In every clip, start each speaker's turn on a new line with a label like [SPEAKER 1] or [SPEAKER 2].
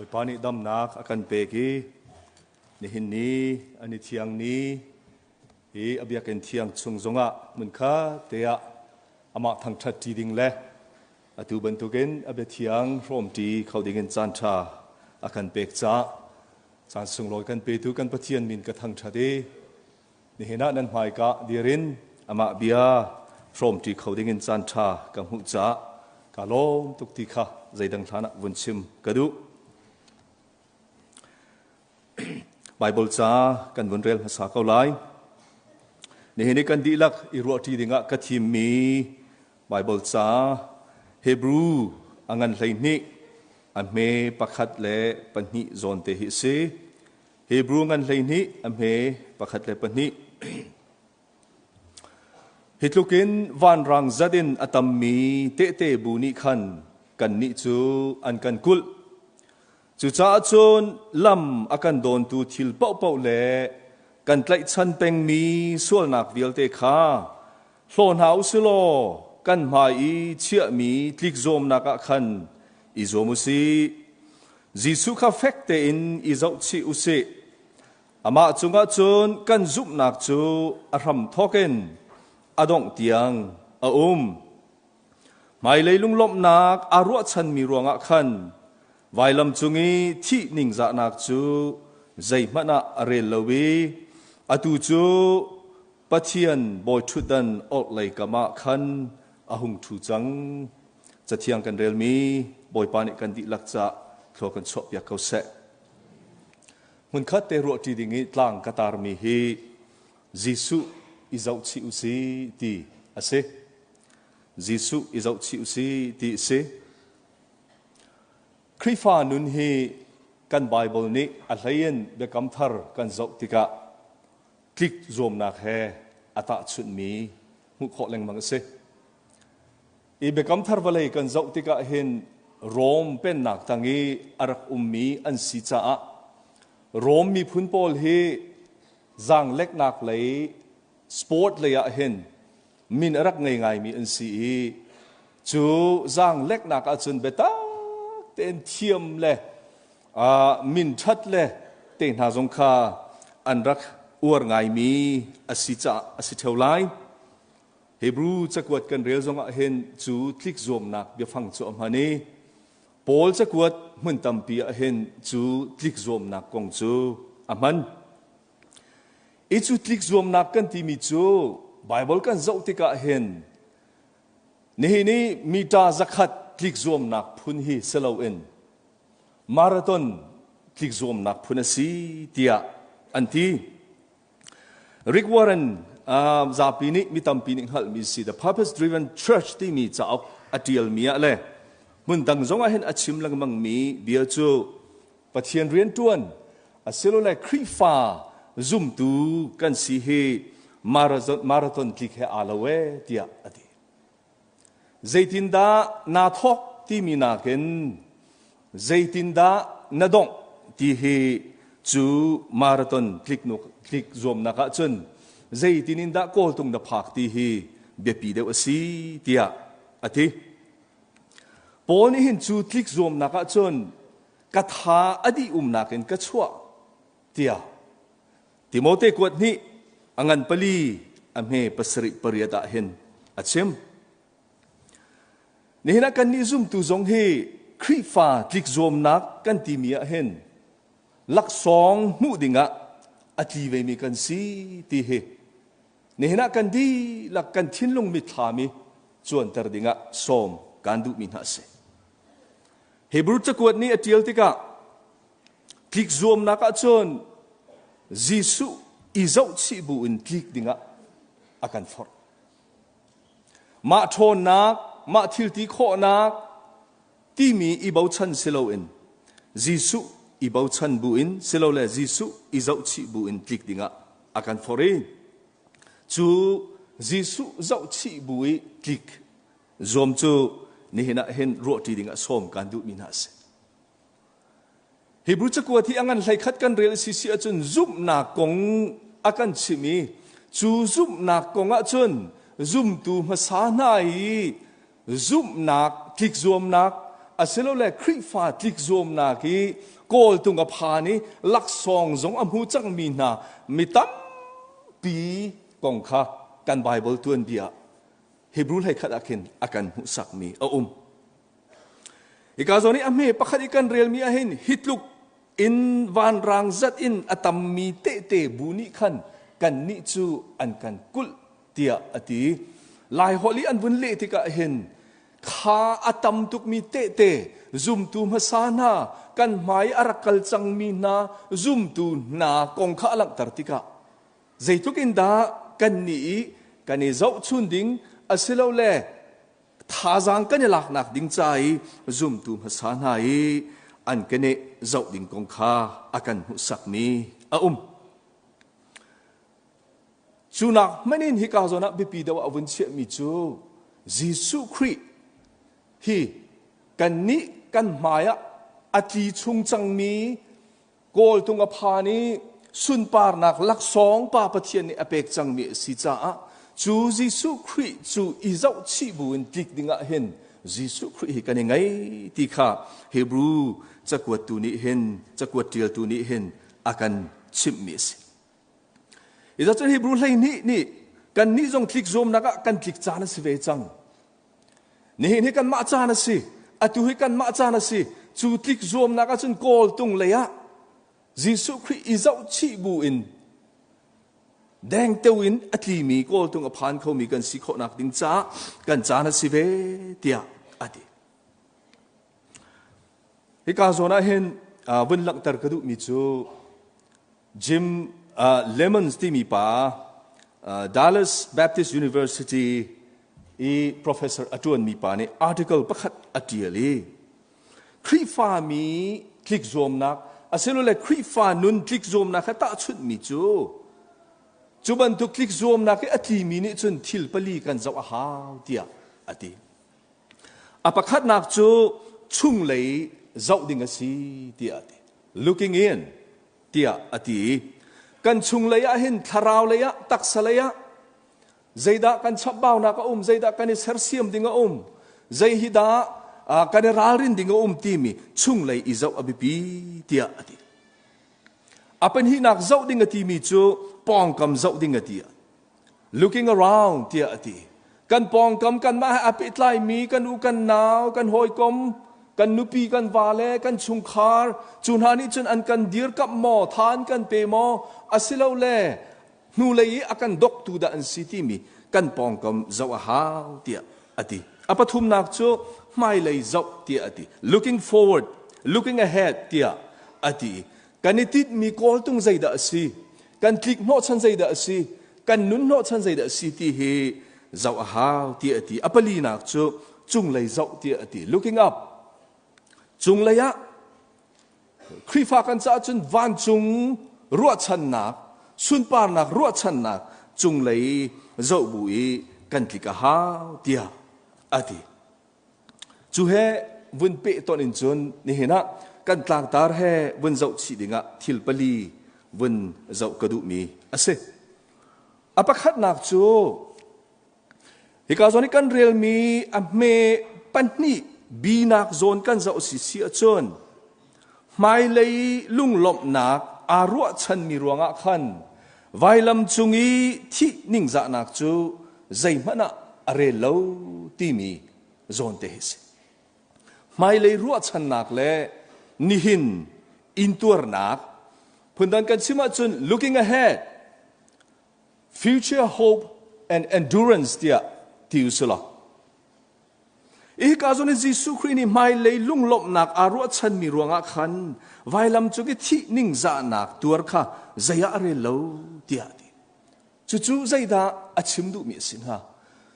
[SPEAKER 1] Bawipa nih damnak a kan pek i nihin ni an i thiang ni hi a biakinn thiang chung zongah hmunkhat te ah amah thangṭhat ṭi ding le atu bantukin a biathiang hrawmṭi kho dingin caanṭha a kan pek caah caan sunglawi kan petu kan Pathian min ka thangṭhat i Nihin ah nan hmaika dir in amah bia hrawmṭi kho dingin caanṭha ka hmuh caah kaa lawm tuk ti kha zeidang hlan ah vun chim ka duh. Baibal ca kan vun rel hmasa ko lai. Nihin i kan dihlak i ruahṭi dingah ka thimmi Baibal ca Hebrew a ngan 12 a hme pakhat le pahnih zawn te hi a si. Hebrew ngan 12 a hme pakhat le pahnih. Hi tlukin vanrang zat in a tammi tehte bu nih khan kannih cu an kan kulh. Cucaah cun lam a kan dawntu thil paohpaoh le kan tlaihchan pengmi sualnak vialte kha hlaw hna u si law kan hmai i chiahmi tlikzuamnak ah khan i zuam u sih. Jesuh kha fek tein i zohchih u sih. Amah cungah cun kan zumhnak cu a hramthawk in a dongh tiang a um. Hmailei lunglawmhnak aa ruahchanmi ruangah khan vailam cung i thih ningzahnak cu zeihmanh ah a rel lo i atu cu Pathian bawiṭhutdan orhlei kam ah khan a hung ṭhu cang. Cathiang kan relmi Bawipa nih kan dihlak cah thlua kan chuahpiak ko seh. Hmunkhat te ruahṭi ding i tlang ka tarmi hi Jesuh i zohchih u si ti a si. Jesuh i zohchih u si ti a si. Khrihfa nun hi kan Baibal nih a hleiin Biakam Thar kan zoh tikah tlik zuamnak he a tahchunhmi hmuh khawh lengmang a si. I Biakam Thar vawlei kan zoh tikah hin Rom pennak tang i a rak ummi an si caah Rom miphun pawl hi zaangleknak lei sport lei ah hin min a rak ngei ngaimi an si i cu zaangleknak ahcun biatak tein thiam le min ṭhat le te hna zong kha an rak uar ngaimi a si caah a si ṭheo lai. Hebrew cakuat kan rel zongah hin cu tlik zuamnak biafang cu a hman i Paul cakuat hmun tampi ah hin cu tlik zuamnak kong cu a hman. I cu tlik zuamnak kan timi cu Baibal kan zoh tikah hin nihin i mita 100 tlik zuamnak phun hi si loin marathon tlik zuamnak phun a si tiah an ti. Rick Warren zapi nih mi tampi nih hngalhmi si The Purpose Driven Church timi cauk a ṭialmi ah le hmun dang zong ah hin a chim lengmangmi bia cu Pathian rianṭuan asilole Khrihfa zumtu kan si hi marathon tlik he aa lo ee tiah a ti. Zeitindah naa thawk timi nakin zeitindah na dongh ti hi cu marathon tlik zuamnak ahcun zeitin in dah kawltung na phak ti hi biapi deuh a si tiah a ti. Paul nih hin cu tlik zuamnak ahcun ka tha a dih umnak in ka chuah tiah Timote kuat hnih a ngan pali a hme pasarih pariat ah hin a chim. Nihin ah kannih zumtu zong hi Khrihfa tlikzuamnak kan timi ah hin laksawng hmuh dingah a tli vemi kan si ti hi nihin ah kan dihlak kan thinlung mitthlam i cuanter dingah sawm kan duhmi hna a si. Hebrew cakuat nih a ṭial tikah Tlik zuamnak ahcun Jesuh i zohchih bu in tlik dingah a kan forh. Mah ṭhawnnak, mah thilti khawhnak timi i bochan si loin Jesuh i bochan bu in silole Jesuh i zohchih bu in tlik dingah a kan forh i cu Jesuh zohchih bu i tlik zuam cu nihin ah hin ruahṭi dingah sawm kan duhmi hna a si. Hebrew cakuat hi a ngan 11 kan rel si si ahcun zumhnak kong a kan chimh i cu zumhnak kong ahcun zumtu hmasa hna i zumhnak tlikzuamnak Asilole Khrihfa tlikzuamnak i kawltung a phan i laksawng zong a hmu cangmi hna mi tampi kong kha kan Baibal tuanbia Hebrew 11 ah khin a kan hmuhsakmi a um. Hika zawn i a hme pakhat i kan relmi ahhin hi tluk in vanrang zat in a tammi tehte bu nih khan kannih cu an kan kulh tiah a ti. Laiholh i an vun leh tikah hin kha a tam tukmi tehte zumtu hmasa hna kan hmai a rak kal cangmi hna zumtu hna kong kha a langhter tikah zeitluk in dah kannih i kan i zohchun ding asilole thazaang kan i laknak ding ca i zumtu hmasa hna i an keneh zoh ding kong kha a kan hmuhsakmi a um. Cu nak hmanh in hika zawn ah biapi deuh ah a vun chiahmi cu Jesuh Khrih hi kannih kan hmai ah a tli chung cangmi kawltung a phan i sunparnak laksawng Pa Pathian nih a pek cangmi a si caah cu Jesuh Khrih cu i zohchih buin tlik dingah hin Jesuh Khrih hi kan i ngei ti kha Hebrew cakuattu nih hin cakuat ṭialtu nih hin a kan chimhmi a si. Hi cun Hebrew 12 nih kannih zong tlik zuamnak ah kan tlik caan a si ve cang. Nihin hi kanmah caan a si. Atu hi kanmah caan a si. Cu tlik zuamnak ahcun kawltung lei ah Jesuh Khrih i zohchih bu in dengteo in a tlimi kawltung a phan khomi kan si khawhnak ding caah kan caan a si ve tiah a ti. Hika zawn ah hin vun langhter ka duhmi cu Jim Lemons timi pa Dallas Baptist University i professor a ṭuanmi pa nih article pakhat a ṭial i Khrihfami tlikzuamnak asilole Khrihfa nun tlikzuamnak he tahchunhmi cu cu bantuk tlikzuamnak i a tlimi nih cun thil pali kan zoh a hau tiah a ti. A pakhatnak cu chunglei zoh ding a si tiah a ti. Looking in tiah a ti. Kan chunglei ah hin thlarau lei ah taksa lei ah zeidah kan chapbaunak a um, zeidah kan i sersiam ding a um, zei hi dah kan i ralrin ding a um timi chunglei i zoh a biapi tiah a ti. A pahnihnak zoh ding a timi cu pawngkam zoh ding a ti. Looking around tiah a ti. Kan pawngkam kanmah he aa pehtlaimi kan u kan nau, kan hawikom, kan nupi kan vale, kan chungkhar, cu hna nih cun an kan dirkamh maw, tha an kan pe maw, asilole hnulei i a kan doktu dah an si timi kan pawngkam zoh a hau tiah a ti. A pathumnak cu hmailei zoh tiah a ti. Looking forward, looking ahead tiah a ti. Kan i tinhmi kawltung zeidah a si? Kan tlik hnawhchan zeidah a si? Kan nun hnawhchan zeidah a si ti hi zoh a hau tiah a ti. A palinak cu cunglei zoh tiah a ti. Looking up. Cunglei ah Khrihfa kan caah cun vancung ruahchannak, sunparnak ruahchannak cunglei zoh bu i kan tlik a hau tiah a ti. Cu he vun pehtonh in cun nihin ah kan tlangtar he vun zoh chih dingah thil pali vun zoh ka duhmi a si. A pakhatnak cu hika zawn i kan relmi a hme pahnih binak zawn kan zoh si si ahcun hmailei lunglawmhnak aa ruahchanmi ruangah khan vailam cung i thih ningzahnak cu zeihmanh ah a rel lo timi zawnte hi si. Hmailei ruahchannak le nihin intuarnak phundang kan chim ahcun looking ahead future hope and endurance tiah ti usulaw Hika zawn i Jesuh Khrih nih hmailei lunglawmhnak aa ruahchanmi ruangah khan vailam cung i thih ningzahnak tuar kha zei ah a rel lo tiah a ti. Cucu zeidah a chim duhmi a si hnga?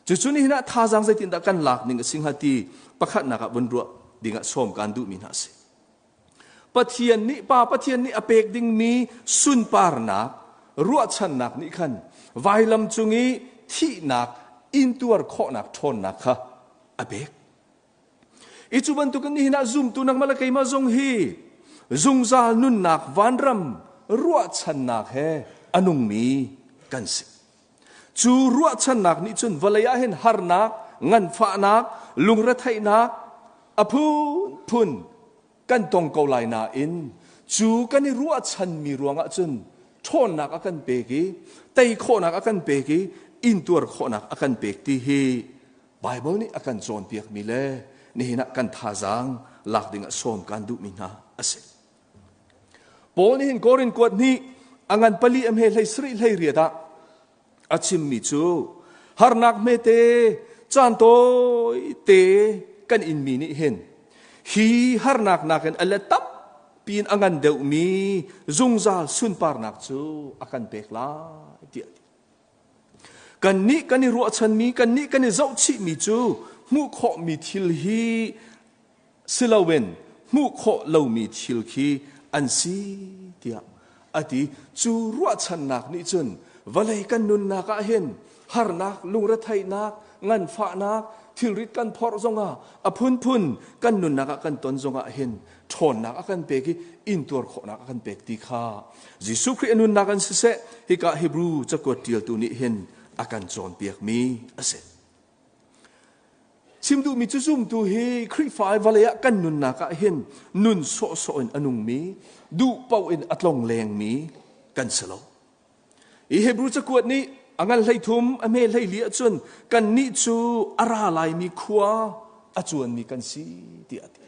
[SPEAKER 1] Cucu nihin ah thazaang zeitindah kan lak ning a si hnga ti pakhatnak ah vun ruah dingah sawm kaan duhmi hna a si. Pathian nih Pa Pathian nih a pek dingmi sunparnak ruahchannak nih khan vailam cung i thihnak intuar khawhnak ṭhawnnak kha a pek. I cu bantukin nihin ah zumtu nangmah le keimah zong hi zungzal nunnak vanram ruahchannak he a nungmi kan si. Cu ruahchannak nih cun vawlei ah hin harnak, nganfahnak, lungretheihnak, A phunphun kan tong ko lai nain cu kan i ruahchanmi ruangah cun ṭhawnnak a kan pek i tei khawhnak a kan pek i intuar khawhnak a kan pek ti hi Baibal nih a kan cawnpiakmi le nihin ah kan thazaang lak dingah sawm kan duhmi hna a si. Paul nih hin Korin kuat hnih a ngan pali a hme hlei sarih hlei riat ah a chimmi cu harnak hmete caan tawite kan inmi nih hin hi harnak nakin a let tampi in a ngan deuhmi zungzal sunparnak cu a kan pek lai tiah a ti. Kannih kan i ruahchanmi, kannih kan i zohchihmi cu hmuh khawhmi thil hi si loin hmuh khawh lomi thil khi an si tiah a ti. Cu ruahchannak nih cun vawlei kan nunnak ah hin harnak, lungretheihnak, nganfahnak, thilrit kan phorh zongah a phunphun kan nunnak ah kan ton zongah hin ṭhawnnak a kan pek i intuar khawhnak a kan pek ti kha Jesuh Khrih a nunnak in siseh hika Hebrew cakuat ṭialtu nih hin a kan cawnpiakmi a si. Chim duhmi cu zumtu hi Khrihfa i vawlei ah kan nunnak ah hin nun sawhsawh in a nungmi, duh paoh in a tlong lengmi kan si lo. I Hebrew cakuat nih a ngan 13 a hme 14 ahcun kannih cu a ra laimi khua a cuanmi kan si tiah a ti.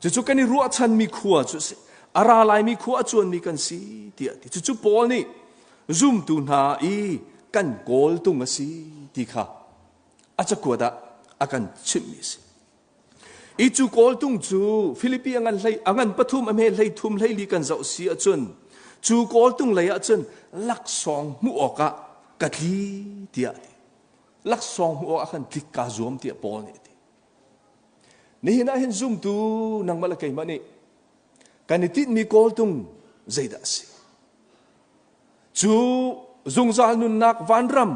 [SPEAKER 1] Cucu kan i ruahchanmi khua cu a si. A ra laimi khua a cuanmi kan si tiah a ti. Cucu Paul nih zumtu hna i kan kawltung a si ti kha a cakuat ah a kan chimhmi a si. I cu kawltung cu Filipi a ngan hlei a ngan pathum a hme hlei thum hlei li kan zoh si ahcun cu kawltung lei ahcun laksawng hmuh awkah ka tli tiah a ti. Laksawng hmuh awkah khan tlik kaa zuam tiah Paul nih a ti. Nihin ah hin zumtu nangmah le keimah nih kan i tinhmi kawltung zeidah a si? Cu zungzal nunnak vanram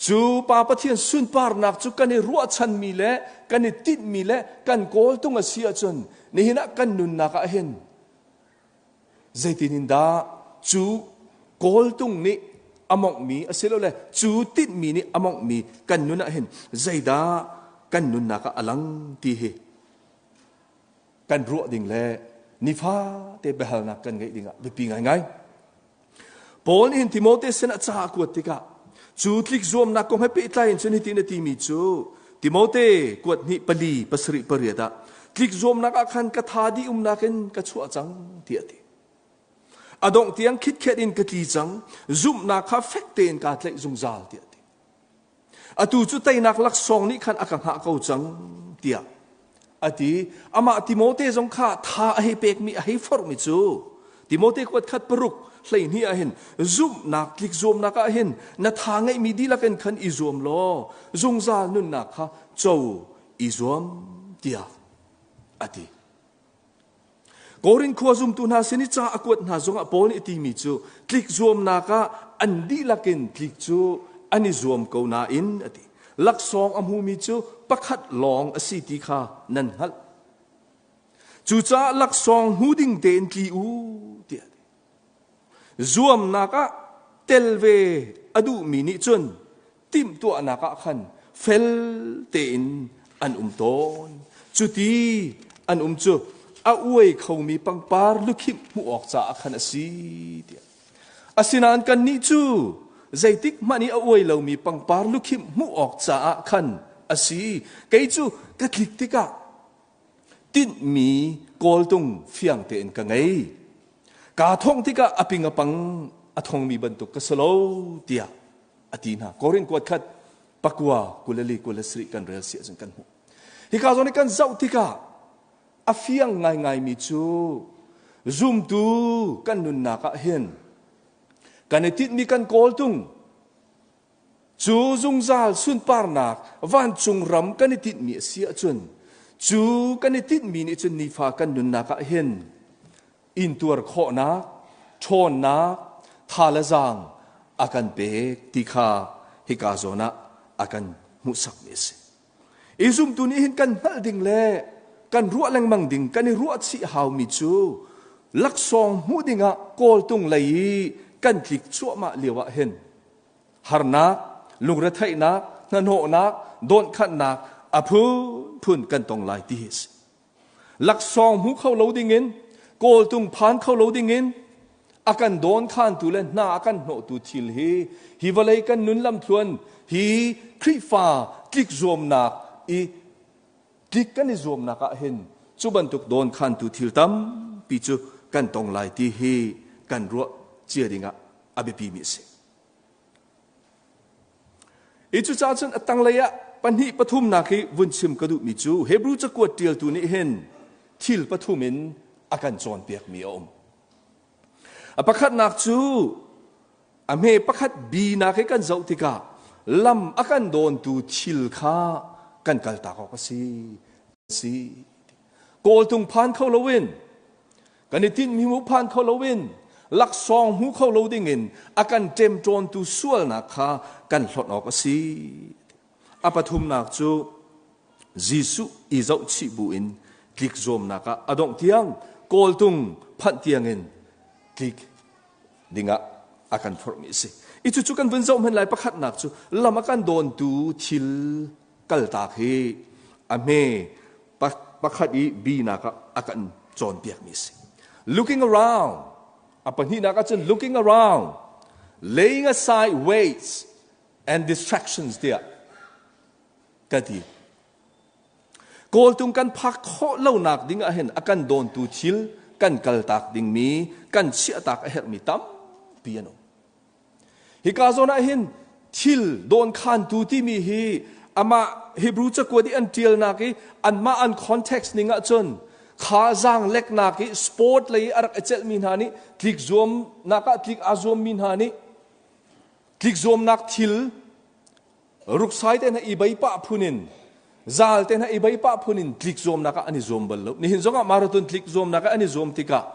[SPEAKER 1] cu Pa Pathian sunparnak cu kan i ruahchanmi le kan i tinhmi le kan kawltung a si ahcun nihin ah kan nunnak ah hin Zeitin in dah cu kawltung nih a monghmi asilole cu tinhmi nih a monghmi kan nun ah hin zeidah kan nunnak ah a lang ti hi kan ruah ding le nifate biahalnak kan ngeih dingah biapi ngaingai. Paul nih hin Timote sin ah ca a kuat tikah cu tlik zuamnak kong he pehtlai in cun hitin a timi cu Timote kuat hnih pali pasarih pariat ah tlik zuamnak ah khan ka tha dih umnak in ka chuah cang tiah a ti. A dongh tiang khitkhet in ka tli cang zumhnak kha fek tein kaa tlaih zungzal tiah a ti. Atu cu teinak laksawng nih khan a ka hngah ko cang tiah a ti. Amah Timote zong kha tha a hei pekmi a hei forhmi cu Timote kuat khat paruk 12 ah hin zumhnak tlik zuamnak ah hin na tha ngeihmi dihlak in khan i zuam law zungzal nunnak kha co i zuam tiah a ti. Korin khua zumtu hna sin i ca a kuat hna zongah Paul nih a timi cu tlik zuamnak ah an dihlak in tlik cu an i zuam ko nain a ti. Laksawng a hmumi cu pakhat lawng a si ti kha nan hngalh. Cucaah laksawng hmu ding tein tli u tiah a ti. Zuamnak ah tel ve a duhmi nih cun timhtuahnak ah khan fel tein an um tawn. Cuti an um cu a uai khomi pangpar lukhimh hmuh awk caah khan a si tiah. Asinain kannih cu zeitik hmanh i a uai lomi pangpar lukhimh hmuh awk caah khan a si. Kei cu ka tlik tikah tinhmi kawltung fiang tein ka ngei. Kaa thongh tikah a ping a pang a thongmi bantuk ka si lo tiah a ti hna. Korin kuat khat pakua 24 27 kan rel si ahcun kan hmuh. Hika zawn i kan zoh tikah a fiang ngaingaimi cu zumtu kan nunnak ah hin kan i tinhmi kan kawltung cu zungzal sunparnak vancung ram kan i tinhmi a si ahcun cu kan i tinhmi nih cun nifa kan nunnak ah hin intuar khawhnak, ṭhawnnak, tha le zaang a kan pek ti kha hika zawn ah a kan hmuhsakmi a si. I zumtu nih hin kan hngalh ding le kan ruah lengmang ding, kan i ruahchih haumi cu laksawng hmuh dingah kawltung lei i kan tlik cuahmah lio ah hin harnak, lungretheihnak, hnahnawhnak, dawnhkhanhnak a phunphun kan tong lai ti hi a si. Laksawng hmu kho lo dingin, kawltung phan kho lo dingin, a kan dawn khantu le hna a kan hnawhtu thil hi hi vawlei kan nun lamthluan hi Khrihfa tlik zuamnak i tlik kan i zuamnak ah hin cu bantuk dawn khantu thil tampi cu kan tong lai ti hi kan ruah cia dingah a biapimi a si. I cucaah cun a tanglei ah pahnih pathumnak hi vun chim ka duhmi cu Hebrew cakuat ṭialtu nih hin thil pathum in a kan cawnpiakmi a um. A pakhatnak cu a hme pakhat binak hi kan zoh tikah lam a kan dawntu thil kha kan kaltak awk a si. Si. Kawltung phan kho loin kan i tinhmi hmu phan kho loin laksawng hmu kho lo dingin a kan ṭemṭawntu sualnak kha kan hlonh awk a si. A pathumnak cu Jesuh i zohchih buin tlik zuamnak ah a dongh tiang kawltung phanh tiangin tlik dingah a kan forhmi a si. I cucu kan vun zoh hman lai pakhatnak cu lam a kan dawntu thil kaltak hi a hme pakhat i binak ah a kan cawnpiakmi a si. Looking around, a pahnihnak ahcun looking around, laying aside weights and distractions tiah ka ti. Kawltung kan phak khawh lonak ding ah hin a kan dawntu thil kan kaltak dingmi, kan chiahtak a herhmi tampi an um. Hika zawn ah hin thil dawnkhantu timi hi amah Hebrew cakuat i an ṭialnak i anmah an context ning ahcun kha zaang leknak i sport lei i a rak i celhmi hna nih tlik zuamnak ah tlik aa zuammi hna nih tlik zuamnak thil Ruksai te hna i bei pah phun in zal te hna i bei pah phun in tlik zuamnak ah an i zuam bal lo. Nihin zongah marathon tlik zuamnak ah an i zuam tikah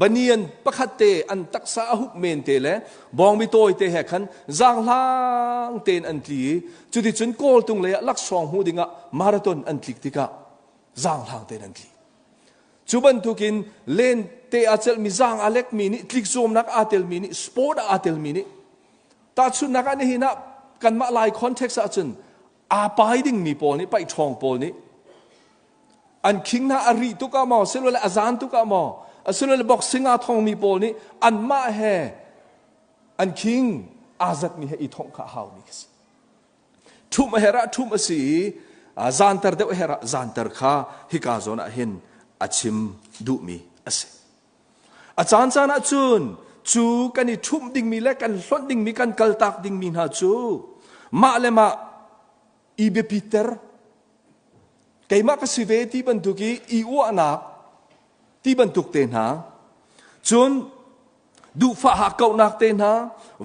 [SPEAKER 1] banian pakhat te an taksa a hup men te le bawngbi tawi te he khan zaanghlang tein an tli i cuticun kawltung lei ah laksawng hmu dingah marathon an tlik tikah zaanghlang tein an tli. Cu bantukin len te aa celhmi zaang aa lekmi nih tlik zuamnak aa telmi nih sport ah aa telmi nih Tahchunhnak ah nihin ah kanmah Lai context ahcun aa pai dingmi pawl nih paihṭhawng pawl nih an khing hna a rih tuk ah maw silole a zan tuk ah maw asilole boxing aa thongmi pawl nih anmah he an khing aa zatmi he i thongh kha a haumi khi si. Ṭhumh a herh ah ṭhumh a si i zanter deuh a herh ah zanter kha hika zawn ah hin a chim duhmi a si. A caancaan ahcun cu kan i ṭhumh dingmi le kan hlonh dingmi kan kaltak dingmi hna cu mah le mah i biapitter keimah ka si ve ti bantuk i i uahnak ti bantuk te hna cun duhfah hakkauhnak te hna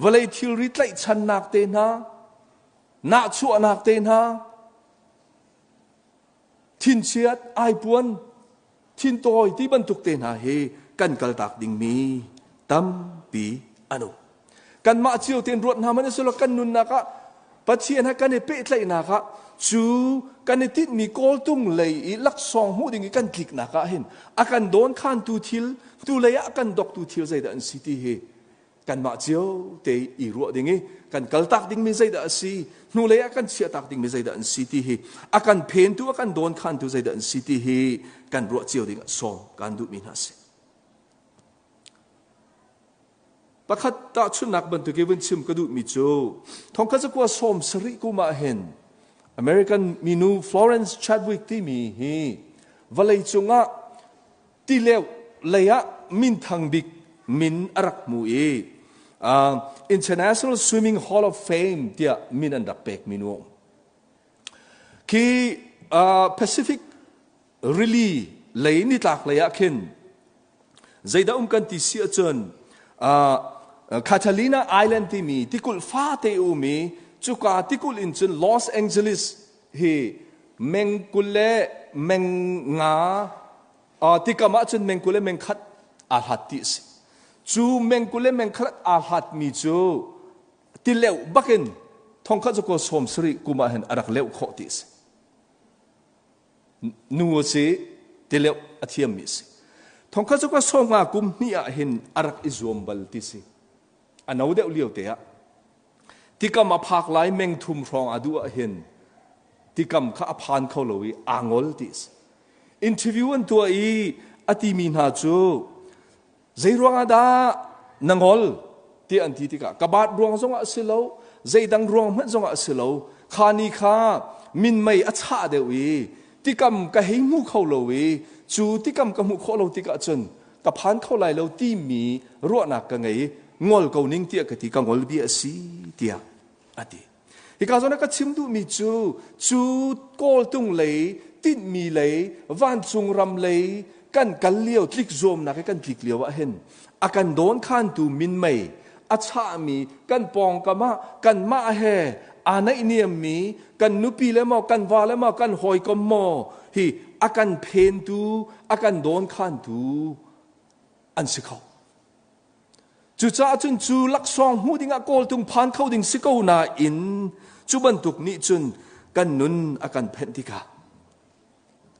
[SPEAKER 1] vawlei thilri tlaihchannak te hna nahchuahnak te hna thinchiat aipuan thintawi ti bantuk te hna hi kan kaltak dingmi tampi an um. Kanmah cio tein ruat hna hmanh selaw kan nunnak ah Pathian he kan i pehtlaihnak ah cu kan i tinhmi kawltung lei i laksawng hmuh ding i kan tliknak ah hin a kan dawnkhantu thil tu lei ah a kan doktu thil zeidah an si ti hi kanmah cio te i ruah ding i kan kaltak dingmi zeidah a si hnulei ah kan chiahtak dingmi zeidah an si ti hi a kan phentu a kan dawnkhantu zeidah an si ti hi kan ruah cio ding ah sawm kan duhmi hna si pakhat tahchunhnak bantuk i vun chim ka duhmi cu thongkhat zakua sawm sarih kum ah hin American minu Florence Chadwick timi hi vawlei cungah tileu lei ah minthang bik min a rak hmu i International Swimming Hall of Fame tiah min an rak pek mi nu khi Pacific rili lei nitlak lei ah khin zeidah um kan ti si ahcun Catalina Island timi tikulh fate um i cuka tikulh in cun Los Angeles hi meng kul le meng nga tikam ahcun meng 20 le meng khat aa hlat ti a si. Cu meng 20 le meng khat aa hlatmi cu tileuh bakin thongkhat cu kaw sawm sarih kum ah hin a rak leuh khawh ti a si. Nu a si, tileuh a thiammi a si. Thongkhat cu kaw sawm nga kum hnih ah hin a rak i zuam bal ti si. A no deuh lio te ah. Tikam a phak lai meng thum hrawng a duh ah hin. Tikam kha a phan kho lo i aa ngol ti a si. Interview an tuah i a timi hna cu Zeiruang ah dah na ngol tiah an ti tikah ka baat ruang zongah a si lo, zeidang ruang hmanh zongah a si lo. Kha ni kha minmei a chah deuh i tikam ka hei hmu kho lo i cu tikam ka hmuh khawh lo tikah cun ka phan kho lai lo timi ruahnak ka ngei i ngol ko ning tiah ka ti ka ngol bia a si tiah a ti. Hika zawn ah ka chim duhmi cu cu kawltung lei tinhmi lei vancung ram lei kan kal lio tlik zuamnak i kan tlik lio ah hin a kan dawnkhantu minmei a chahmi kan pawngkam ah kanmah he aa naihniammi kan nupi le maw kan va le maw kan hawikom maw hi a kan phentu a kan dawnkhantu an si kho. Cucaah cun cu laksawng hmuh dingah kawltung phan kho ding si ko nain cu bantuk nih cun kan nun a kan phenh tikah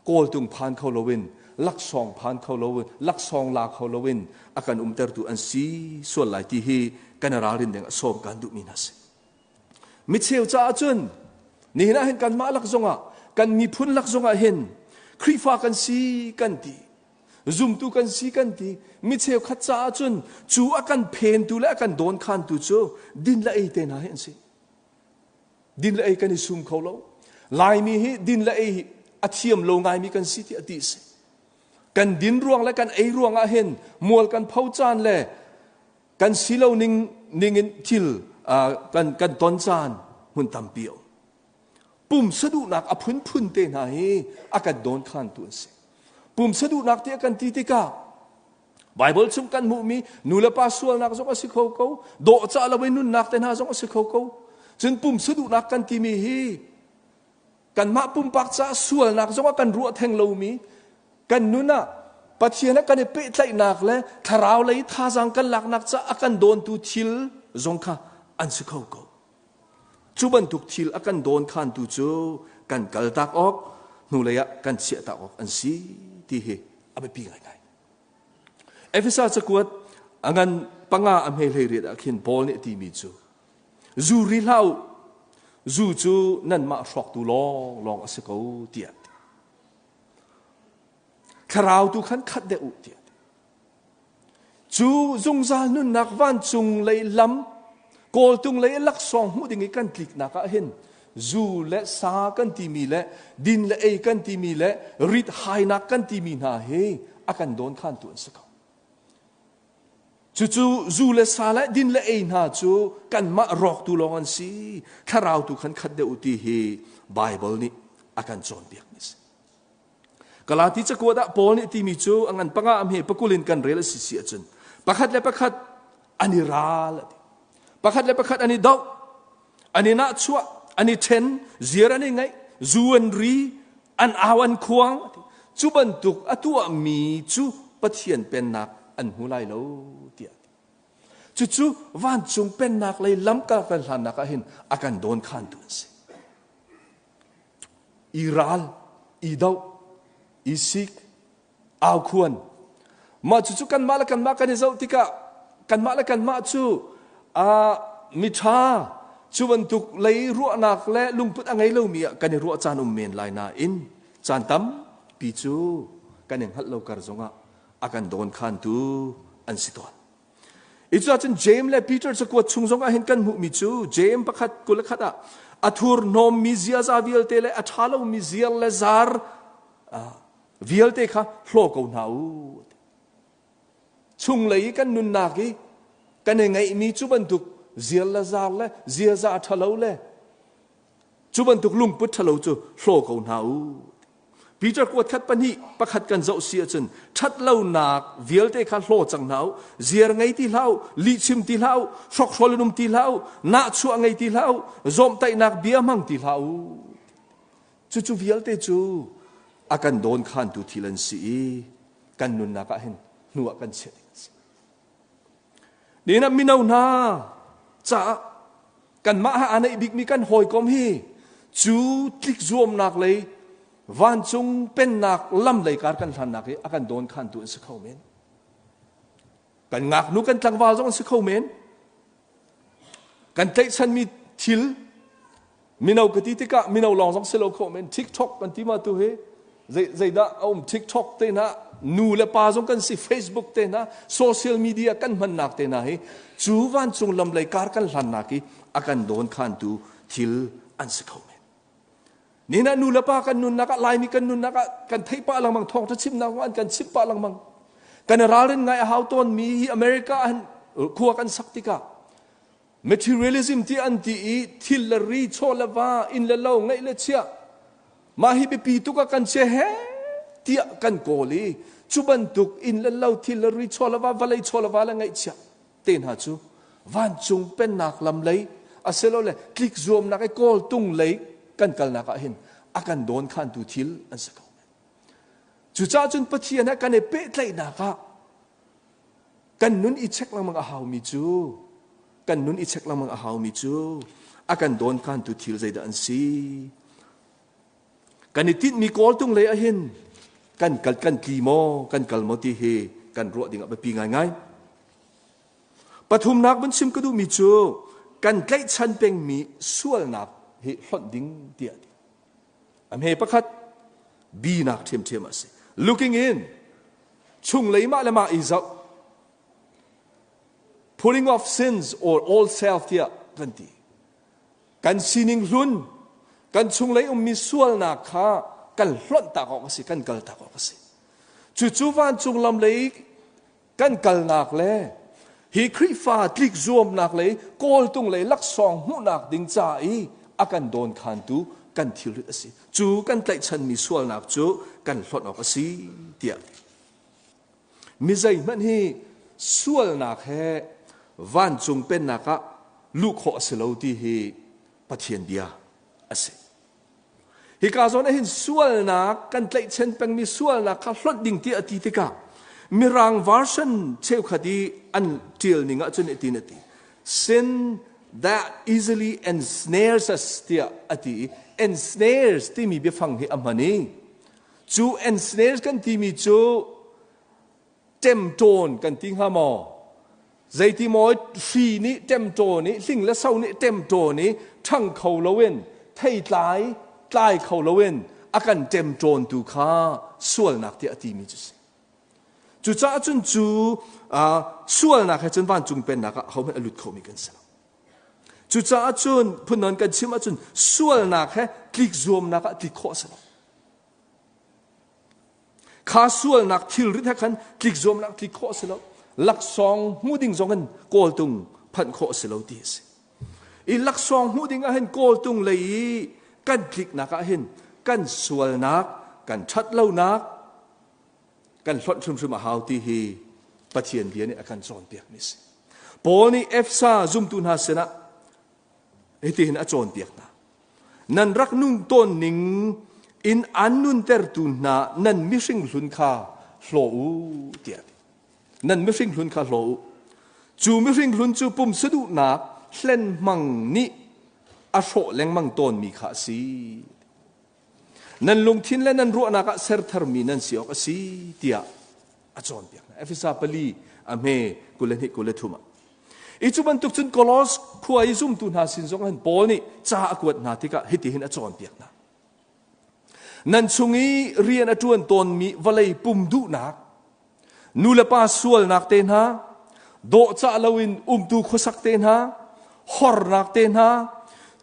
[SPEAKER 1] kawltung phan kho loin laksawng phan kho loin laksawng la kho loin a kan umtertu an si sual lai ti hi kan i ralrin ding a sawm kan duhmi hna si. Micheu caah cun nihin ah hin kanmah lak zongah kan miphun lak zongah hin Khrihfa kan si kan ti Zumtu kan si kan ti. Mi cheukhat caah cun cu a kan phentu le a kan dawnkhantu cu din le ei te hna hi an si. Din le ei kan i sum kho lo. Laimi hi din le ei hi a thiam lo ngaimi kan si ti a ti si. Kan din ruang le kan ei ruang ah hin mual kan pho caan le kan si lo ning ningin thil kan kan ton caan hmun tampi a um. Pumsa duhnak a phunphun te hna hi a kan dawnkhantu an si. Pumsa duhnak tiah kan ti tikah Bible chung kan hmuhmi nu le pa sualnak zong a si kho ko, dawhcah lo in nunnak te hna zong a si kho ko. Cun pumsa duhnak kan timi hi kanmah pumpak caah sualnak zong ah kan ruah theng lomi kan nun ah Pathian ah kan i pehtlaihnak le thlarau lei thazaang kan laknak caah a kan dawntu thil zong kha an si kho ko. Cu bantuk thil a kan dawnkhantu cu kan kaltak awk, hnulei ah kan chiahtak awk an si ti hi a biapi ngaingai. Efesa cakuat a ngan panga a hme hlei riat ah khin Paul nih a timi cu zu ri hlah u, zu cu nanmah hrawktu lawnglawng a si ko tiah a ti. Thlarau tu khan khat deuh u tiah a ti. Cu zungzal nunnak vancung lei lam kawltung lei laksawng hmuh ding i kan tliknak ah hin zu le sa kan timi le din le ei kan timi le rit hainak kan timi hna hi a kan dawnkhantu an si ko. Cucu zu le sa le din le ei hna cu kanmah rawktu lawng an si. Thlarau tu khan khat deuh u ti hi Bible nih a kan cawnpiakmi a si. Galati cakuat ah Paul nih timi cu a ngan panga a hme pakul in kan rel a si si ahcun pakhat le pakhat an i ral a ti. Pakhat le pakhat an i doh, an i nahchuah, an i ṭhen, ziar an i ngaih, zu an ri, an au an khuang a ti. Cu bantuk a tuahmi cu Pathian pennak an hmu lai lo tiah a ti. Cucu vancung pennak lei lamkal kan hlannak ah hin a kan dawnkhantu an si. I ral, i doh, i sik, aukhuan. Mah cucu kanmah le kanmah kan i zoh tikah kanmah le kanmah cu uh, miṭha cu bantuk lei ruahnak le lungput a ngei lomi ah kan i ruah caan um men lai nain caan tampi cu kan i hngalh lo kar zongah a kan dawnkhantu an si tawn. Cucaah cun Jeim le Peter cakuat chung zongah hin kan hmuhmi cu Jeim pakhat 21 ah a thurhnawmmi ziaza vialte le a ṭha lomi ziar le zar vialte kha hlaw ko hna u. Chunglei i kan nunnak i kan i ngeihmi cu bantuk ziar le zar le ziaza ṭhalo le cu bantuk lungput ṭhalo cu hlaw ko hna u. Peter kuat khat pahnih pakhat kan zoh si ahcun ṭhatlonak vialte kha hlaw cang hna u, ziar ngei ti hlah u, lihchim ti hlah u, hrokhrol in um ti hlah u, nahchuah ngei ti hlah u, zawmhtaihnak bia hmang ti hlah u. Cucu vialte cu a kan dawnkhantu thil an si i kan nunnak ah hin hnu ah kan chiah ding a si. Nihin ah mino hna caah kanmah ha aa neih bikmi kan hawikom hi cu tlik zuamnak lei vancung pennak lam lei kar kan hlannak hi a kan dawnkhantu an si kho men. Kan ngaknu kan tlangval zong an si kho men. Kan tlaihchanmi thil. Mino ka ti tikah mino lawng zong si lo kho men TikTok kan ti ma tu hi zeidah a um TikTok te hna nu le pa zong kan si Facebook te hna social media kan hmannak te hna hi cu vancung lam lei kar kan hlannak i a kan dawn khantu thil an si kho men. Nina nu le pa kan nunnak ah Laimi kan nunnak ah kan theih pah lengmang thawngtha chimnak an kan chimh pah lengmang. Kan ralrin ngai a hau tawn mi hi America ah khua kan sak tikah Materialism ti an ti i thil le ri, chaw le va, inn le lo, ngeih le chiah, mah hi biapi tuk ah kan chia he tiah kan kawl i cu bantuk inn le lo, thil le ri, chaw le va, vawlei chaw le va le ngeihchiah te hna cu vancung pennak lam lei asilole tlik zuamnak i kawltung lei kan kalnak ah hin a kan dawn khantu thil an si ko. Cucaah cun Pathian he kan i pehtlaihnak ah Kan nun i check lengmang a haumi cu kan nun i check lengmang a haumi cu a kan dawnkhantu thil zeidah an si? Kan i tinhmi kawltung lei ahhin kan kal kan tli maw kan kal maw ti hi kan ruah ding ah biapi ngaingai. Pathumnak vun chim ka duhmi cu kan tlaihchan pengmi sualnak hi hlonh ding tiah ti. A hme pakhat binak ṭhiamṭhiam a si. Looking in chunglei mah le mah i zoh pulling off sins or old self tiah kan ti kan sining hlun kan chunglei ummi sualnak kha kan hlonh tak awk a si kan kal tak awk a si cucu vancung lam lei kan kalnak le hi Khrihfa tlik zuamnak lei kawltung lei laksawng hmuhnak ding ca i a kan dawn khantu kan thilrit a si cu kan tlaihchanmi sualnak cu kan hlonh awk a si tiah mi zeihmanh hi sualnak he vancung pennak ah luh khawh a si lo ti hi Pathian bia a si. Hika zawn ah hin sualnak kan tlaihchan pengmi sualnak kha hlonh ding tiah a ti tikah Mirang version cheukhat i an ṭial ning ahcun hitin a ti. Sin that easily ensnares us tiah a ti i ensnares timi biafang hi a hman i cu ensnares kan timi cu ṭemṭawn kan ti hnga maw? Zeiti maw hri nih ṭemṭawn i hling le so nih ṭemṭawn i ṭhang kho loin theitlai tlai kho loin a kan ṭemṭawntu kha sualnak tiah a timi cu si. Cucaah cun cu sualnak he cun vancung pennak ah hohmanh a lut khomi kan si lo. Cucaah cun phunnawn kan chim ahcun sualnak he tlik zuamnak ah tlik khawh a si lo. Kha sualnak thilrit he khan tlik zuamnak tlik khawh a si lo. Laksawng hmu ding zong in kawltung phanh khawh a si lo ti a si. I laksawng hmuh ding ah hin kawltung lei i kan tliknak ah hin kan sualnak, kan ṭhatlonak, kan hlonh hrimhrim a hau ti hi Pathian bia nih a kan cawnpiakmi a si. Paul nih Efsa zumtu hna sinah hitihin a cawnpiak hna. Nan rak nun tawn ning in an nuntertu hna nan mihring hlun kha hlaw u tiah a ti. Nan mihring hlun kha hlaw u. Cu mihring hlun cu pumsa duhnak hlenhmang nih a hrawh lengmang tawnmi kha a si. Nan lungthin le nan ruahnak ah ser tharmi nan si awk a si tiah a cawnpiak hna. Efesa pali a hme 22 23 ah. I cu bantuk cun Kolos khua i zumtu hna sin zong hin Paul nih ca a kuat hna tikah hitihin a cawnpiak hna. Nan chung i rian a ṭuan tawnmi vawlei pum duhnak, nu le pa sualnak te hna, dawhcah loin umtu khuasak te hna, hornak te hna,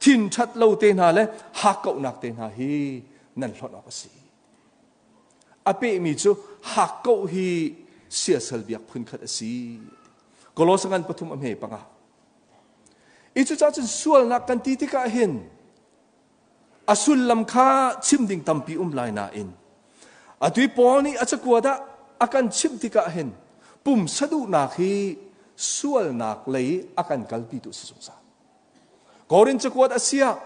[SPEAKER 1] thin ṭhat lo te hna le hakkauhnak te hna hi nan hlonh awk a si. A pehmi cu hakkauh hi siasal biak phunkhat a si. Kolosa ngan pathum a hme panga. I cucaah cun sualnak kan ti tikah hin a sullam kha chim ding tampi um lai nain atu i Paul nih a cakuat ah a kan chimh tikah hin pumsa duhnak hi sualnak lei a kan kalpitu a si zungzal. Korin cakuat a siah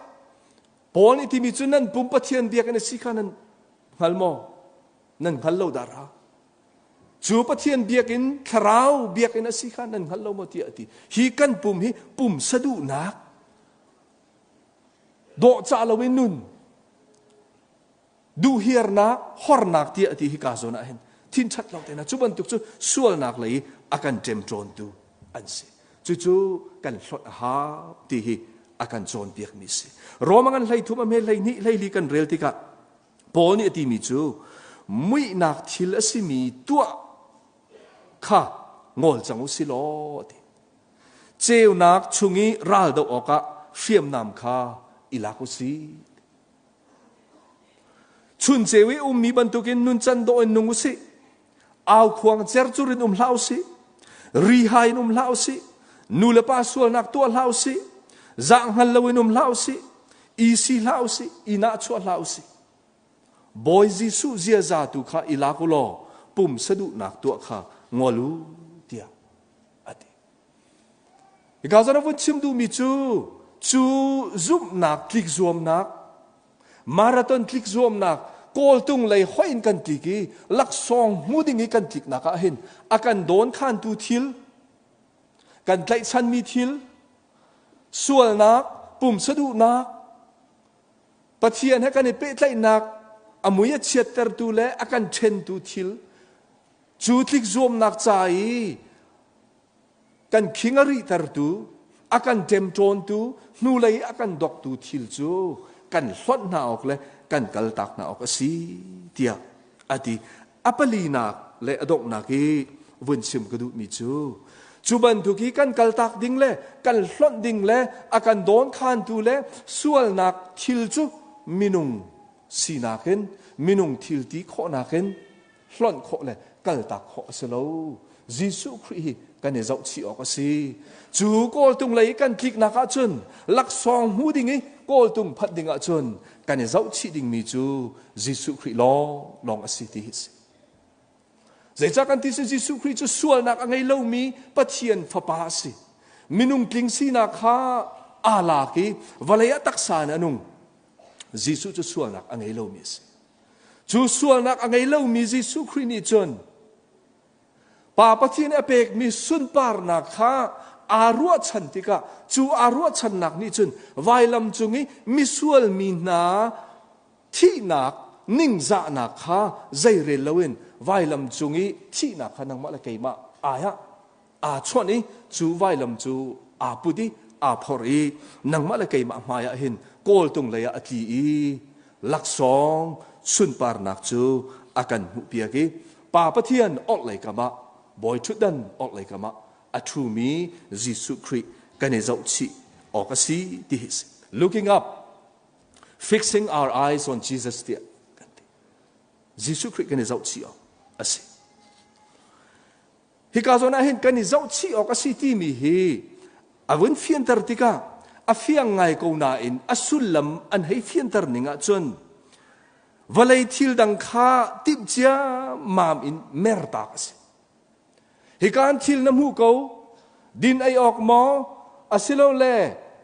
[SPEAKER 1] Paul nih timi cu nan pum Pathian biakinn a si kha nan hngal maw? Nan hngal lo dara. Cu Pathian biakinn, thlarau biakinn a si kha nan hngal lo maw tiah a ti. Hi kan pum hi pum saduhnak dawhcah loin nun duhhiarnak hornak tiah a ti hi ka zawn ah hin thin ṭhat lo te na cu bantuk cu sualnak lei a kan ṭemṭawntu an si cucu kan hlawt a hau ti hi a kan cawnpiakmi a si. Roma ngan 13 a hme 12 hleili kan rel tikah Paul nih a timi cu muihnak thil a simi tuah kha ngol cang u si law a ti. Ceunak chung i ral doh awkah hriamnam kha i lak u sih. Chun ceu i ummi bantukin nuncan dawh in nung u sih. Aukhuang cercur in um hlah u sih. Rihai in um hlah u sih. Nu le pa sualnak tuah hlah u sih. Zah hngal loin um hlah u sih. I si hlah u sih. I nahchuah hlah u sih. Bawi Jesuh ziaza tu kha i lak u law pumsa duhnak tuah kha ngol u tiah a ti. Hika zawn a vun chim duhmi cu cu zumhnak tlik zuamnak marathon tlik zuamnak kawltung lei hoih in kan tlik i laksawng hmu ding i kan tliknak ah hin a kan dawn khantu thil kan tlaihchanmi thil sualnak pumsa duhnak Pathian he kan i pehtlaihnak a mui a chiattertu le a kan ṭhentu thil cu tlik zuamnak ca i kan khing a rihtertu, a kan ṭemṭawntu, hnulei a kan doktu thil cu kan hlonh hna awk le kan kaltak hna awk a si tiah a ti. A palinak le a donghnak i vun chim ka duhmi cu cu bantuk i kan kaltak ding le kan hlonh ding le a kan dawnkhantu le sualnak thil cu minung sinak in minung thil ti khawhnak in hlonh khawh le kaltak khawh a si lo. Jesuh Khrih hi kan i zohchih awk a si. Cu kawltung lei kan tliknak ahcun laksawng hmu ding i kawltung phanh ding ahcun kan i zohchih dingmi cu Jesuh Khrih lawng lawng a si ti hi a si. Zeicah kan ti si Jesuh Khrih cu sualnak a ngei lomi Pathian fapa a si. Minung tling sinak kha aa lak i vawlei ah taksa in a nung. Jesuh cu sualnak a ngei lomi a si. Cu sualnak a ngei lomi Jesuh Khrih nih cun Pa Pathian a pekmi sunparnak kha aa ruahchan tikah cu aa ruahchannak nih cun vailam cung i misual mi hna thihnak ningzahnak kha zeirel loin vailam cung i thihnak kha nangmah le keimah ai ah aa chawnh i cu vailam cu aa put i aa phorh i nangmah le keimah hmaiah hin kawltung lei ah a tli i laksawng sunparnak cu a kan hmuhpiak i Pa Pathian orhlei kam ah bawi ṭhutdan orhlei kam ah a ṭhumi Jesuh Khrih kan i zohchih awk a si ti hi si. Looking up, fixing our eyes on Jesus tiah kan ti. Jesuh Khrih kan i zohchih awk a si. Hika zawn ah hin kan i zohchih awk a si timi hi a vun fianter tikah a fiang ngai ko nain a sullam an hei fianter ning ahcun vawlei thil dang kha timh ciammam in mertak a si. Hika an thil na hmu ko, din ei awk maw, asilole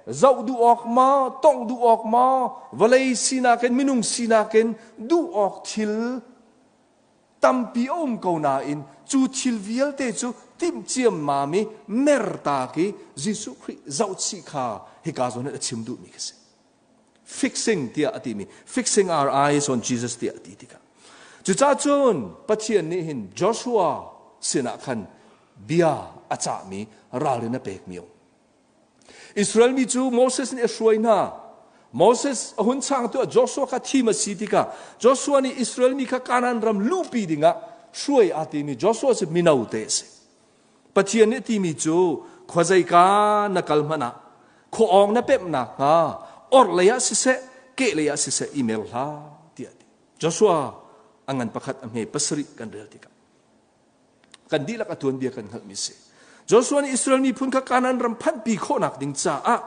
[SPEAKER 1] zoh duh awk maw, tongh duh awk maw, vawlei sinak in minung sinak in duh awk thil tampi a um ko nain cu thil vialte cu timh ciammam i mertak i Jesuh Khrih zohchih kha hika zawn a chim duhmi ka si. Fixing tiah a timi fixing our eyes on Jesus tiah a ti tikah cucaah cun Pathian nih hin Joshua sinah khan bia a cahmi ralrin a pekmi a um. Israel mi cu Moses nih a hruai hna. Moses a hun changtu ah Joshua kha thim a si tikah Joshua nih Israel mi kha Kanaan ram luhpi dingah hruai aa timi Joshua cu mino te a si. Pathian nih a timi cu khuazeika na kal hmanh ah khua awng na pemh nakhnga orhlei ah siseh kehlei ah siseh i mer hlah tiah a ti. Joshua a ngan pakhat a hme pasarih kan rel tikah kan dihlak a tuanbia kan hngalhmi si. Joshua nih Israel miphun kha Kanaan ram phanhpi khawhnak ding caah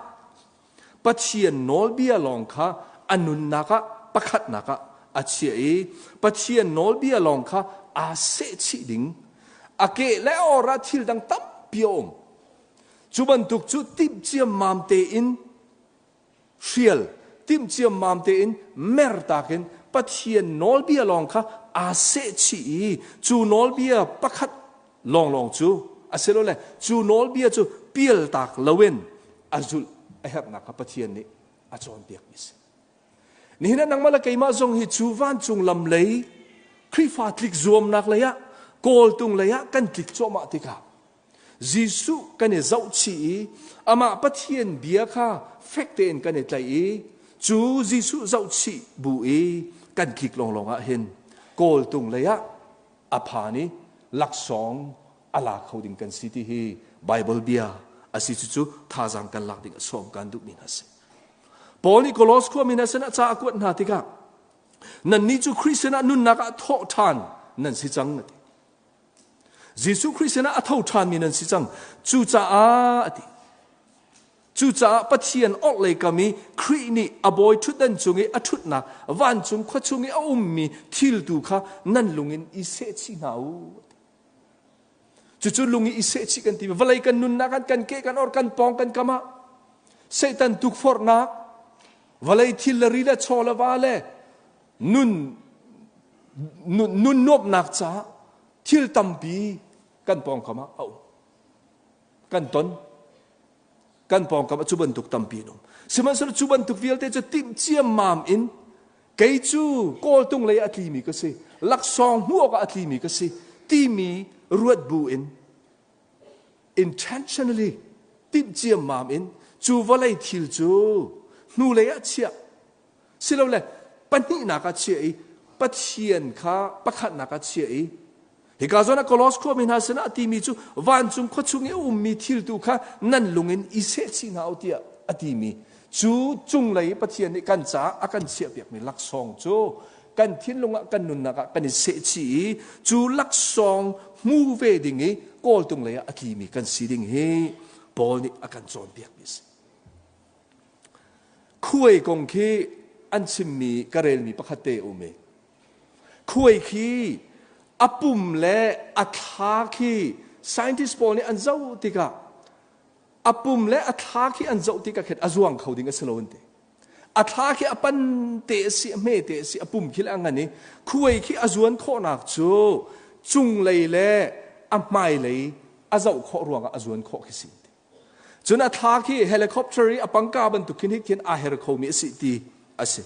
[SPEAKER 1] Pathian nawlbia lawng kha a nunnak ah pakhatnak ah a chiah i Pathian nawlbia lawng kha aa sehchih ding a keh le or ah thil dang tampi a um. Cu bantuk cu timh ciammam tein hrial timh ciammam tein mertak in Pathian nawlbia lawng kha aa sehchih i cu nawlbia pakhat lawnglawng cu asilole cu nawlbia cu pialtak loin a zulh a herhnak kha Pathian nih a cawnpiakmi a si. Nihin ah nangmah le keimah zong hi cu vancung lam lei Khrihfa tlik zuamnak lei ah kawltung lei ah kan tlik cuahmah tikah. Jesuh kan i zohchih i amah Pathian bia kha fek tein kan i tlaih i cu Jesuh zohchih bu i kan tlik lawnglawng ah hin kawltung lei ah a phan i laksawng a la kho ding kan si ti hi Bible bia a si. Cucu thazaang kan lak ding a sawm kan duhmi hna si. Paul nih Kolos khuami hna sinah ca a kuat hna tikah, nannih cu Khrih sinah nunnak ah thawh ṭhan nan si cang, a ti. Jesuh Khrih sinah a tho ṭhanmi nan si cang. Cucaah a ti. Cucaah Pathian orhlei kam i Khrih nih a bawi ṭhutdan cung i a ṭhutnak vancung khua chung i a ummi thil tu kha nan lung in i sehchih hna u. Cucu lung i i sehchih kan ti. Vawlei kan nunnak kan kan ke kan or kan pawng kan kam ah Satan tukforhnak, vawlei thil le ri le chaw le va le nun nun nuamhnak caah thil tampi kan pawngkam ah a um. Kan ton. Kan pawngkam ah cu bantuk tampi an um. Sihmanhsehlaw cu bantuk vialte cu timh ciammam in kei cu kawltung lei a tlimi ka si, laksawng hmuh awkah a tlimi ka si timi ruat bu in intentionally timh ciammam in cu vawlei thil cu hnulei ah chiah silole pahnihnak ah chiah i Pathian kha pakhatnak ah chiah i hika zawn ah Kolos khuami hna sinah a timi cu vancung khua chung i a ummi thil tu kha nan lung in i sehchih hna u tiah a timi cu cunglei Pathian nih kan caah a kan chiahpiakmi laksawng cu kan thinlung ah kan nunnak ah kan i sehchih i cu laksawng hmu ve ding i kawltung lei ah a tlimi kan si ding hi Paul nih a kan cawnpiakmi a si. Khuai kong khi an chimmi ka relmi pakhat te um i khuai khi a pum le a thla khi scientist pawl nih an zoh tikah a pum le a thla khi an zoh tikah khin a zuang kho ding a si lo an ti. A thla khi a pan te a si, a hme te a si, a pum khi le a ngan i khuai khi a zuan khawhnak cu cunglei le a hmailei a zoh khawh ruangah a zuan khawh khi si. Cun a thla khi helicopter i a pangka bantuk khin hi khin aa her khomi a si ti a si.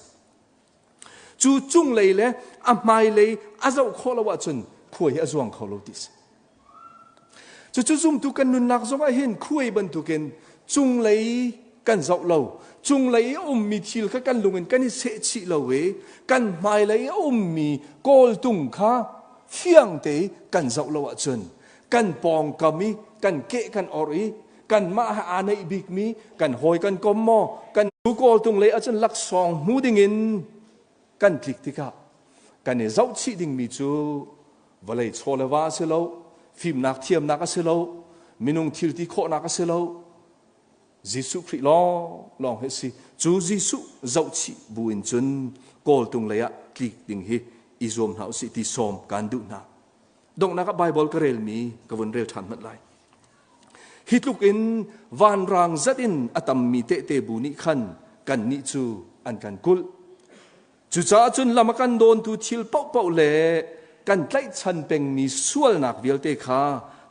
[SPEAKER 1] Cu cunglei le a hmailei a zoh khawh lo ahcun khuai hi a zuang kho lo ti a si. Cucu zumtu kan nunnak zong ah hin khuai bantukin cunglei kan zoh lo. Cunglei i a ummi thil kha kan lung in kan i sehchih lo i kan hmailei i a ummi kawltung kha fiang te kan zoh lo ahcun kan pawngkam i kan keh kan or i kanmah he aa neih bikmi kan hawi kan kom maw kan kawltung lei ahcun laksawng hmu dingin kan tlik tikah kan i zohchih dingmi cu vawlei chaw le va a si lo, fimnak thiamnak a si lo, minung thil ti khawhnak a si lo, Jesuh Khrih lawng lawng hi a si. Cu Jesuh zohchih bu in cun kawltung lei ah tlik ding hi i zuam hna usih ti sawm kaan duh hna. Donghnak ah Baibal ka relmi ka vun rel ṭhan hmanh lai. Hi tluk in vanrang zat in a tammi tehte bu nih khan kannih cu an kan kulh. Cucaah cun lam a kan dawntu thil paohpaoh le kan tlaihchan pengmi sualnak vialte kha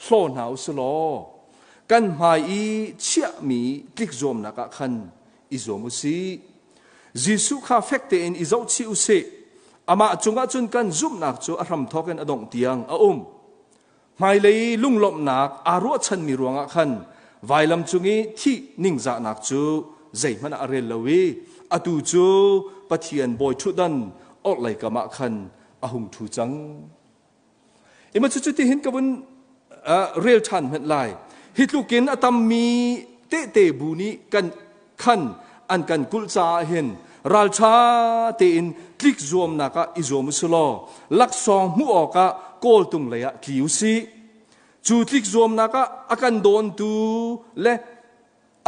[SPEAKER 1] hlaw hna u si law kan hmai i chiahmi tlikzuamnak ah khan i zuam u sih. Jesuh kha fek tein i zohchih u sih. Amah cungah cun kan zumhnak cu a hramthawk in a dongh tiang a um. Hmailei lunglawmhnak aa ruahchanmi ruangah khan vailam cung i thih ningzahnak cu zeihmanh ah a rel lo i atu cu Pathian bawi ṭhutdan orhlei kam ah khan a hung ṭhu cang. Ima cu cuti hin ka vun rel ṭhan hmanh lai. Hi tlukin a tammi tehte bu nih kan khan an kan kulh caah hin ralṭha tein tlik zuamnak ah i zuam u si law laksawng hmuh awkah kawltung lei ah tli u sih. Cu tlik zuamnak ah a kan dawntu le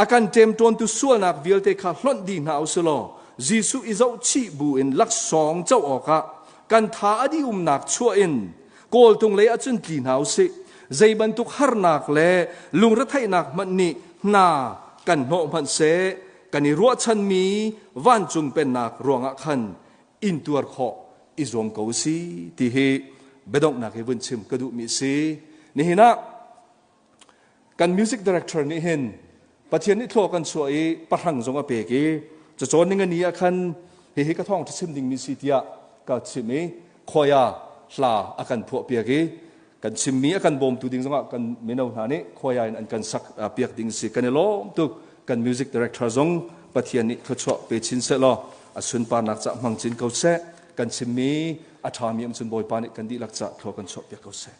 [SPEAKER 1] a kan ṭemṭawntu sualnak vialte kha hlonh dih hna u si law Jesuh i zohchih bu in laksawng co awkah kan tha a dih umnak chuah in kawltung lei ah cun tli hna u sih. Zei bantuk harnak le lungretheihnak hmanh nih hna kan hnawh hmanh seh, kan i ruahchanmi vancung pennak ruangah khan intuar khawh i zuam ko u si ti hi biadonghnak hi vun chim ka duhmi a si. Nihin ah kan music director nih hin Pathian nih thlua kan chuah i pahrang zong a pek i cacawn ning a ni ah khan hihi ka thawng chim dingmi si tiah ka chim i khoia hla a kan phuah piak i. Kan chimmi a kan bawmtu ding zongah kan mino hna nih khuaia in an kan sak piak ding si. Kan i lawm tuk. Kan music director zong Pathian nih thluachuah pe chin seh law a sunparnak cah hmang chin ko seh. Kan chimmi a ṭhami um cun Bawipa nih kan dihlak cah thlua kan chuah piak ko seh.